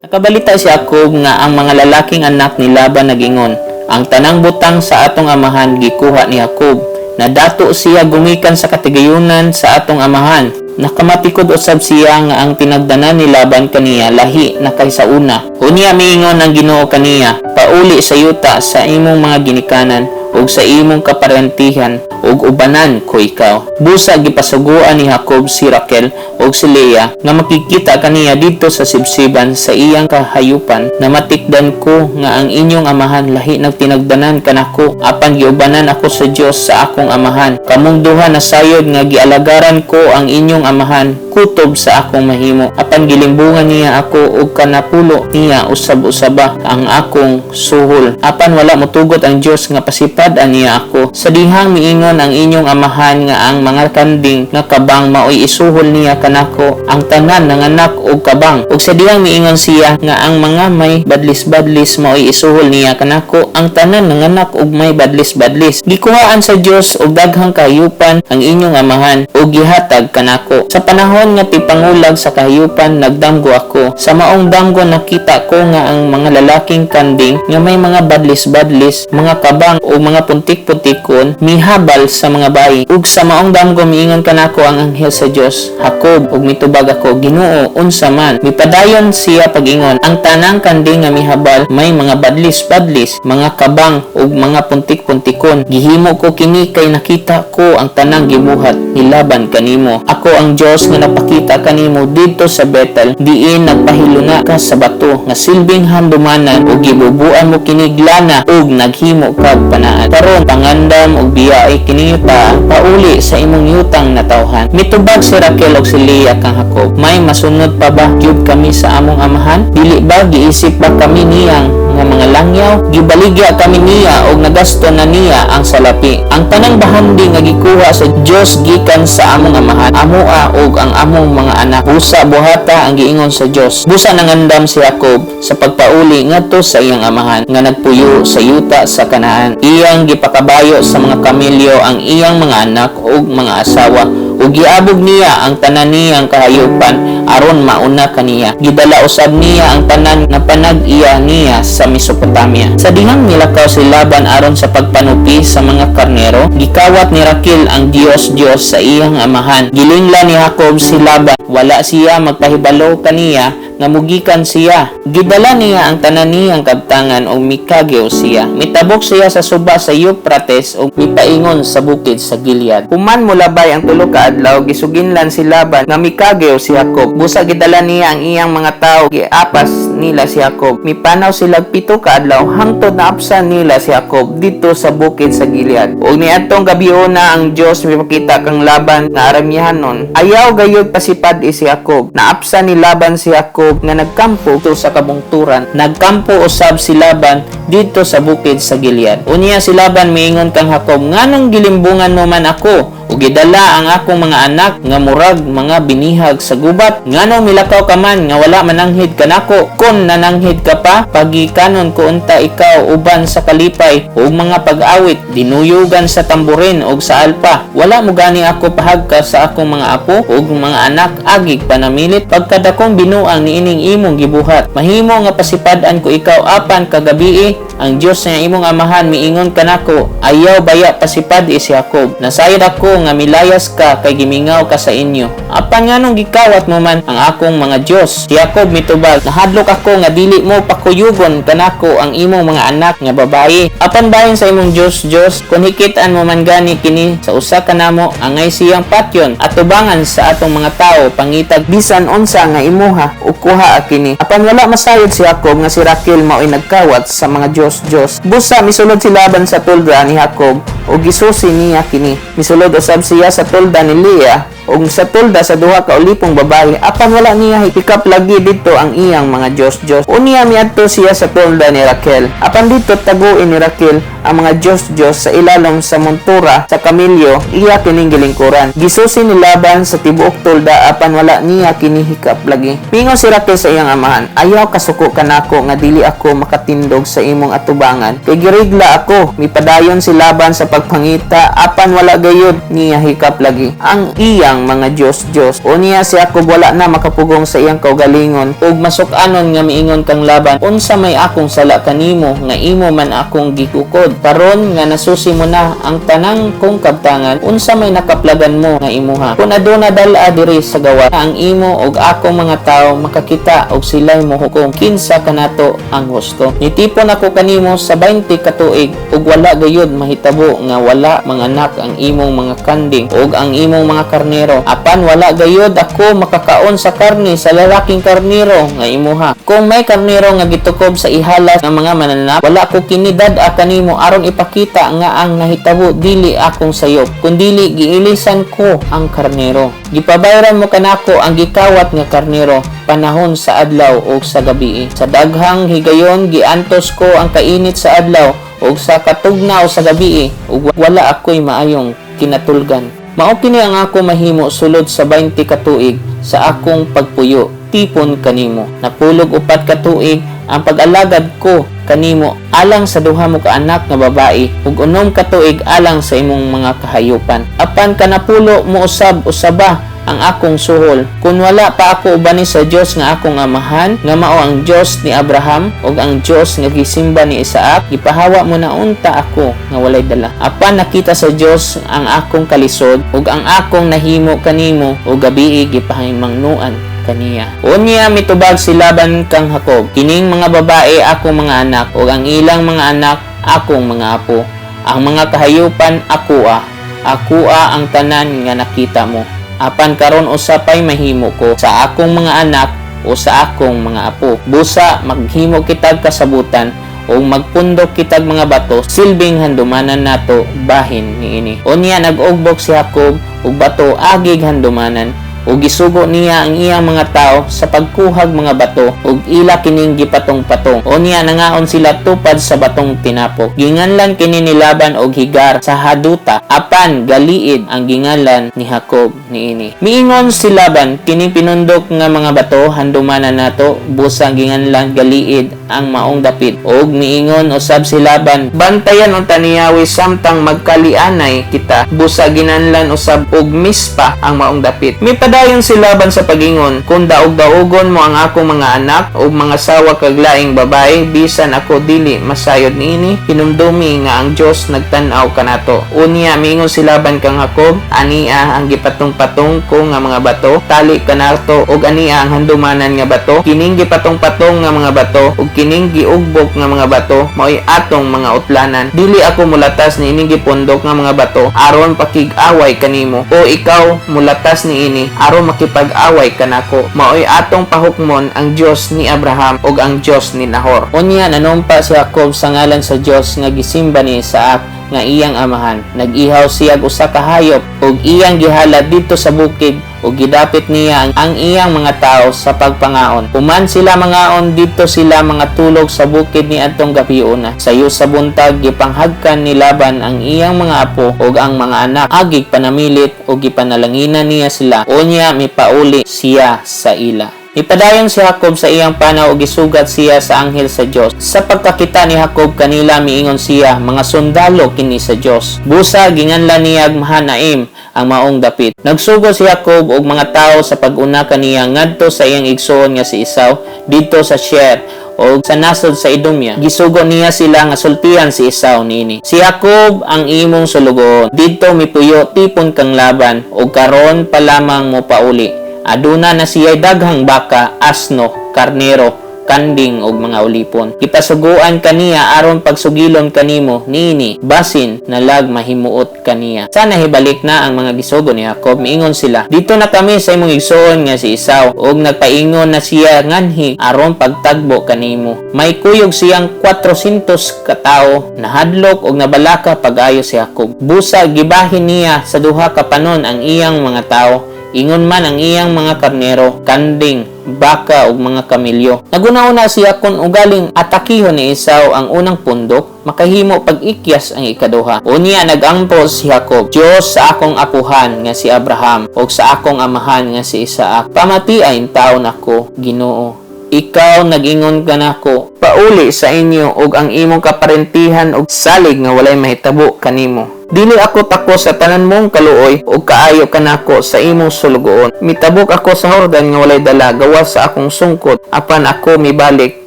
Nakabalita si Jacob nga ang mga lalaking anak ni Laban nagingon, "Ang tanang butang sa atong amahan gikuha ni Jacob. Nadato siya gumikan sa katigayunan sa atong amahan." Nakamatikod usab siya nga ang tinagdanan ni Laban kaniya lahi na kaysa una. Unya miingon ang Ginoo kaniya, "Pauli sa yuta sa imong mga ginikanan ug sa imong kaparentihan ug ubanan ko ikaw." Busa gipasuguan ni Jacob si Raquel ug si Leah nga makikita kaniya didto sa sibsiban sa iyang kahayupan. "Namatikdan ko nga ang inyong amahan lahi nagtinagdanan kanako, apan giubanan ako sa Dios sa akong amahan. Kamong duha nasayod nga gialagaran ko ang inyong amahan kutob sa akong mahimo, apan gilimbungan niya ako ug kanapulo niya usab-usaba ang akong suhol, apan wala motugot ang Dios nga pasipad-an niya ako. Sa dihang miingon ang inyong amahan nga ang mga kanding nga kabang maoy isuhol niya kanako, ang tanan nanganak og kabang, ug sa dihang miingon siya nga ang mga may badlis-badlis maoy isuhol niya kanako, ang tanan nanganak og may badlis-badlis. Gikuhaan sa Dios og daghang kahayupan ang inyong amahan ug gihatag kanako. Sa panahon nga tipangulag sa kahayupan, nagdamgo ako. Sa maong damgo, nakita ko nga ang mga lalaking kanding nga may mga badlis-badlis, mga kabang o mga puntik-puntikon mihabal sa mga bayi. Ug sa maong damgo, miingon kanako ang anghel sa Dios, 'Jacob,' ug mitubag ako, 'Ginoo, unsa man?' Mipadayon siya pag-ingon, 'Ang tanang kanding nga mihabal may mga badlis-badlis, mga kabang ug mga puntik-puntikon. Gihimo ko kini kay nakita ko ang tanang gibuhat ni Laban kanimo. Ako ang Dios nga napakita kanimo didto sa Bethel, diin nagpahiluna ka sa bato nga silbing handumanan ug gibubuan mo kinig lana ug naghimo kag panaad. Karon pangandam og biyahe kini yuta pauli sa imong yutang natawhan.' Mitubag si Raquel ug si Leah kang Jacob, 'May masunod pa ba gyud kami sa among amahan? Dili ba giisip ba kami niyang nga mga langyaw? Gibaligya kami niya og nagasto na niya ang salapi. Ang tanang bahandi nga gikuha sa Dios gikan sa among amahan, amoa ug ang among mga anak. Busa buhata ang giingon sa Dios.' Busa nangandam si Jacob sa pagpauli ngadto sa iyang amahan nga nagpuyo sa yuta sa Kanaan. Iyang gipakabayo sa mga kamelyo ang iyang mga anak ug mga asawa ug giabog niya ang tanan niyang kahayupan aron mauna kaniya. Gidala usab niya ang tanan nga panag-iya niya sa Mesopotamia. Sa dihang milakaw si Laban aron sa pagpanupi sa mga karnero, gikawat ni Raquel ang Dios-Dios sa iyang amahan. Gilingla ni Jacob si Laban. Wala siya magpahibalo kaniya nga mugikan siya. Gidala niya ang tanan niyang kabtangan ug mikagew siya. Mitabok siya sa suba sa Euphrates ug mipaingon sa bukid sa Gilead. Human molabay ang 3 ka adlaw, gisuginlan si Laban nga mikagew si Jacob. Busa gidala niya ang iyang mga tawo, giapas nila si Jacob. Mipanaw sila 7 ka adlaw hangtod naapsan nila si Jacob didto sa bukid sa Gilead. Ug niadtong gabiuna, ang Dios mipakita kang Laban nga Arameanon. Ayaw gayud pasipad si Jacob. Naapsan ni Laban si Jacob nga nagkampo didto sa kabungturan. Nagkampo usab si Laban didto sa bukid sa Gilead. Unya si Laban miingon kang Jacob, "Nganong gilimbungan mo man ako ug gidala ang akong mga anak nga murag mga binihag sa gubat? Nganong milakaw ka man nga wala mananghid kanako? Kon nananghid ka pa, pagikanon ko unta ikaw uban sa kalipay ug mga pag-awit, dinuyugan sa tamborin ug sa alpa. Wala mo gani ako pahagka sa akong mga apo ug mga anak agig panamilit pagkadakong binuang niining imong gibuhat. Mahimo nga pasipad-an ko ikaw, apan kagabii ang Dios nga imong amahan miingon kanako, 'Ayaw baya pasipad si Jacob.' Nasayod ako nga milayas ka kay gimingaw ka sa inyo. Apan nganong gikawat mo man ang akong mga Dios?' Si Jacob mitubag, 'Nahadlok ako nga dili mo pakuyugon kanako ang imong mga anak nga babayi. Apan bahin sa imong Dios Dios, kung hikitan mo man gani kini sa usa kanamo, angay siyang patyon atubangan sa atong mga tawo, pangitag bisan unsa nga imuha ug kuha kini.' Apan wala masayod si Jacob nga si Raquel mao'y nagkawat sa mga Dios Dios. Busa misulod si Laban sa tolda ni Jacob ug gisusi niya kini. Misulod usab siya sa tolda ni Leah ug sa tolda sa duha ka ulipong babayi, apan wala niya hikap lagi didto ang iyang mga Dios Dios. Unya miadto siya sa tolda ni Raquel, apan didto taguin ni Raquel ang mga Dios Dios sa ilalom sa montura sa kamelyo iya kining gilingkuran. Gisusi ni Laban sa tibuok tolda, apan wala niya kini hikap lagi. Mingon si Raquel sa iyang amahan, 'Ayaw kasuko kanako nga dili ako makatindog sa imong atubangan kay giregla ako.' Mipadayon si Laban sa pagpangita, apan wala gayud niya hikap lagi ang iyang ilang mga Dios-Dios. Unya si Jacob wala na makapugong sa iyang kaugalingon ug masuk-anon nga miingon kang Laban, "Unsa may akong sala kanimo nga imo man akong gikukod? Karon nga nasusi mo na ang tanang kong kabtangan, unsa may nakaplagan mo nga imuha? Kung aduna, dal-a diri sa gawas, ang imo ug akong mga tawo makakita og sila'y mohukom kinsa kanato ang husto. Nitipon ako kanimo sa 20 ka tuig ug wala gayud mahitabo nga wala manganak ang imong mga kanding ug ang imong mga karnero. Apan wala gayud ako makakaon sa karne sa lalaking karnero nga imuha. Kung may karnero nga gitukob sa ihalas ng mga mananap, wala ko kini dad-a kanimo aron ipakita nga ang nahitabo dili akong sayop, kundili giilisan ko ang karnero. Gipabayran mo kanako ang gikawat nga karnero panahon sa adlaw o sa gabi. Sa daghang higayon giantos ko ang kainit sa adlaw ug sa katugnaw sa gabi ug wala ako'y maayong kinatulgan. Mao kini ang ako mahimo sulod sa 20 ka tuig sa akong pagpuyo tipon kanimo. Napulog 4 ka tuig ang pag-alagad ko kanimo alang sa duha mo ka anak nga babae ug 6 ka tuig alang sa imong mga kahayupan. Apan kanapulo mo usab usaba ang akong suhol. Kung wala pa ako ubani sa Dios nga akong amahan, nga mao ang Dios ni Abraham ug ang Dios nga gisimba ni Isaac, gipahawa mo na unta ako nga walay dala. Apan nakita sa Dios ang akong kalisod ug ang akong nahimo kanimo ug gabii gipahimangnuan kaniya." Unya mitubag si Laban kang Jacob, "Kining mga babae akong mga anak ug ang ilang mga anak akong mga apo. Ang mga kahayupan akoa. Akoa ang tanan nga nakita mo. Apan karon usa pay mahimo ko sa akong mga anak o sa akong mga apo. Busa maghimo kitag kasabutan o magpundok kitag mga bato silbing handumanan nato bahin niini." Unya nag-ugbok si Jacob og bato agig handumanan ug gisugo niya ang iyang mga tao sa pagkuhag mga bato ug ila kining gipatong-patong. Unya nangaon sila tupad sa batong tinapok. Ginganlan kini ni Laban og Higar Sahaduta, apan Galeed ang ginganlan ni Jacob niini. Miingon si Laban, "Kining pinundok nga mga bato handumanan nato." Busa ginganlan Galeed ang maong dapit. Og miingon usab si Laban, "Bantayan unta ni Yahweh samtang magkalianay kita." Busa ginanlan usab og Mispa ang maong dapit. Mipadayon si Laban sa pagingon, "Kung daog-daogon mo ang akong mga anak ug mga sawa kag laing babae, bisan ako dili masayod niini, hinumdumi nga ang Dios nagtan-aw kanato." Unya miingon si Laban kang Jacob, "Ania ang gipatong-patong ko nga mga bato, tali kanato, ug ania ang handumanan nga bato. Kining gipatong-patong nga mga bato ug kining giugbok nga mga bato mao'y atong mga utlanan. Dili ako mulatas niining gipundok nga mga bato aron pakig-away kanimo o ikaw mulatas niini aron makipag-away kanako. Mao'y atong pahukmon ang Dios ni Abraham ug ang Dios ni Nahor." Unya nanumpa si Jacob sa ngalan sa Dios nga gisimba ni Isaac nga iyang amahan. Nag-ihaw siya og usa ka hayop ug iyang gihalad didto sa bukid ug gidapit niya ang iyang mga tao sa pagpangaon. Human sila mangaon, didto sila mangatulog sa bukid ni adtong gabiuna. Sayo sa buntag, gipanghagkan ni Laban ang iyang mga apo ug ang mga anak agig panamilit ug gipanalanginan niya sila. Unya mipauli siya sa ila. Nipadayon si Jacob sa iyang panaw ug gisugat siya sa anghel sa Dios. Sa pagkakita ni Jacob kanila, miingon siya, "Mga sundalo kini sa Dios." Busa ginganlan niya Mahanaim ang maong dapit. Nagsugo si Jacob og mga tawo sa pag-una kaniya ngadto sa iyang igsoon nga si Esau didto sa Seir o sa nasod sa Idumea. Gisugo niya sila nga sultihan si Esau niini, "Si Jacob ang imong sulugoon didto mipuyo tipon kang Laban ug karon pa lamang mo pauli. Aduna na siya daghang baka, asno, karnero, kanding ug mga ulipon. Gipasuguan kaniya aron pagsugilon kanimo niini, basin nalag mahimuot kaniya." Sa nahibalik na ang mga gisugo ni Jacob, miingon sila, "Didto na kami sa imong igsoon nga si Esau ug nagpaingon na siya nganhi aron pagtagbo kanimo. May kuyog siyang 400 ka tawo." Nahadlok ug nabalaka pag-ayo si Jacob. Busa gibahin niya sa duha ka panon ang iyang mga tawo. Ingon man ang iyang mga karnero, kanding, baka ug mga kamelyo. Naguna-una siya kung ugaling atakihon ni Esau ang unang pundok, makahimo pag-ikyas ang ikaduha. Unya nagampo si Jacob, "Dios sa akong apuhan nga si Abraham ug sa akong amahan nga si Isaac, pamatiay taon ako, Ginoo. Ikaw nag-ingon kanako, 'Pauli sa inyo ug ang imong kaparentihan ug salig nga walay mahitabo kanimo.'" Dili ako takos sa tanan mong kaluoy ug kaayo kanako sa imong sulugoon. Mitabok ako sa Jordan nga walay dala gawas sa akong sungkod, apan ako mibalik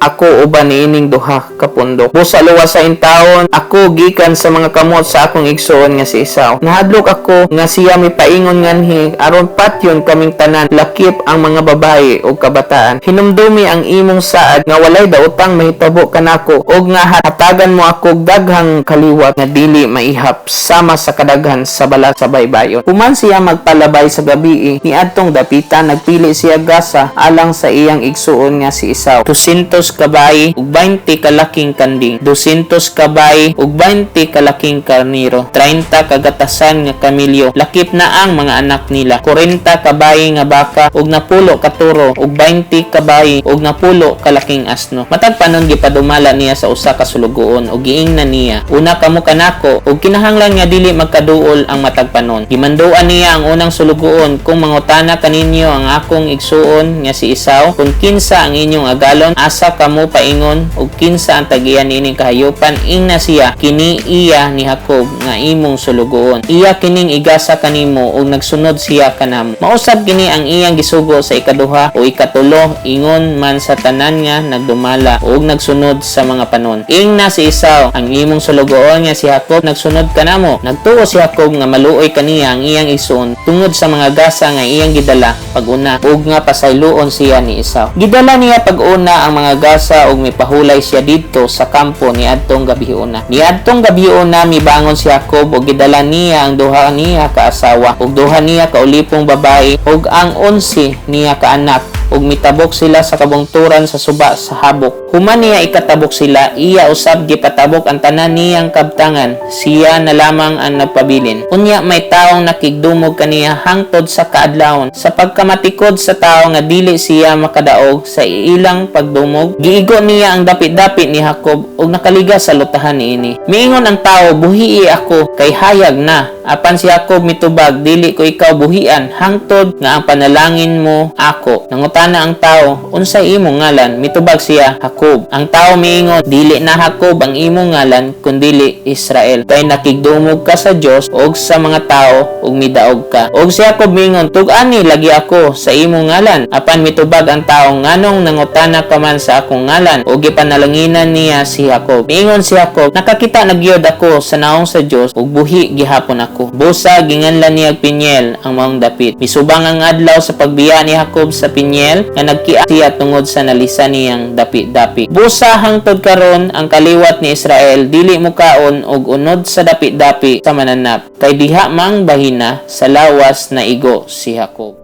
ako uban niining duha ka pundok. Busa luwas sa intawon ako gikan sa mga kamot sa akong igsuon nga si Esau. Nahadlok ako nga siya mipaingon nganhi aron patyon kaming tanan, lakip ang mga babae ug kabataan. Hinumdumi ang imong saad nga walay daotang mahitabo kanako ug nga hatagan mo ako daghang kaliwat nga dili maihap sama sa kadaghan sa balat sa baybayon." Human siya magpalabay sa gabii niadtong dapita, nagpili siya gasa alang sa iyang igsuon nga si Esau. 200 ka bayi ug 20 kalaking kanding, 200 ka bayi ug 20 kalaking karniro, 30 kagatasan nga kamilyo, lakip na ang mga anak nila, 40 ka bayi nga baka ug 90 ka turo ug 20 ka bayi ug 90 kalaking asno. Matag panon gipadumala niya sa usa ka sulugoon ug giingnan niya, "Una kamo kanako ug kinahanglan nga dili magkaduol ang matag panon." Gimanduan niya ang unang sulugoon, "Kung mangutana kaninyo ang akong igsuon nga si Esau kung kinsa ang inyong agalon, asa kamo paingon ug kinsa ang tag-iya niining kahayupan, ingna siya, 'Kini iya ni Jacob nga imong sulugoon. Iya kining igasa kanimo ug nagsunod siya kanamo.'" Mao usab kini ang iyang gisugo sa ikaduha o ikatulo, ingon man sa tanan nga nagdumala ug nagsunod sa mga panon. "Ingna si Esau, 'Ang imong sulugoon nga si Jacob nagsunod kanamo.'" Nagtuo si Jacob nga maluoy kaniya ang iyang igsuon tungod sa mga gasa nga iyang gidala pag-una ug nga pasayloon siya ni Esau. Gidala niya pag-una ang mga gasa ug mipahulay siya didto sa kampo niadtong gabiuna. Niadtong gabiuna mibangon si Jacob ug gidala niya ang duha niya ka asawa ug duha niya ka ulipong babae ug ang 11 niya ka anak ug mitabok sila sa kabungturan sa suba sa Habok. Human niya ikatabok sila, iya usab gipatabok ang tanan niyang kabtangan, siya na lamang ang nagpabilin. Unya may taong nakigdumog kaniya hangtod sa kaadlawon. Sa pagkamatikod sa tao nga dili siya makadaog sa ilang pagdumog, giigo niya ang dapit-dapit ni Jacob ug nakaliga sa lutahan niini. Miingon ang tao, "Buhii ako kay hayag na." Apan si Jacob mitubag, "Dili ko ikaw buhian hangtod nga ang panalangin mo ako." Nangutana ang tao, "Unsay imong ngalan?" Mitubag siya, "Jacob." Ang tao miingon, "Dili na Jacob ang imong ngalan kundili Israel. Kay nakigdumog ka sa Dios ug sa mga tao ug midaog ka." Og si Jacob miingon, "Tug-ani lagi ako sa imong ngalan." Apan mitubag ang tao, "Nganong nangutana ka man sa akong ngalan?" Ug gipanalanginan niya si Jacob. Miingon si Jacob, "Nakakita na gyud ako sa naong sa Dios ug buhi gihapon ako." Busa ginganlan niya Peniel ang maong dapit. Misubang ang adlaw sa pagbiya ni Jacob sa Peniel nga nagkia siya tungod sa nalisa niyang dapit-dapit. Busa hangtod karon ang kaliwat ni Israel dili mukaon og unod sa dapit-dapit sa mananap, kay diha mang bahina sa lawas naigo si Jacob.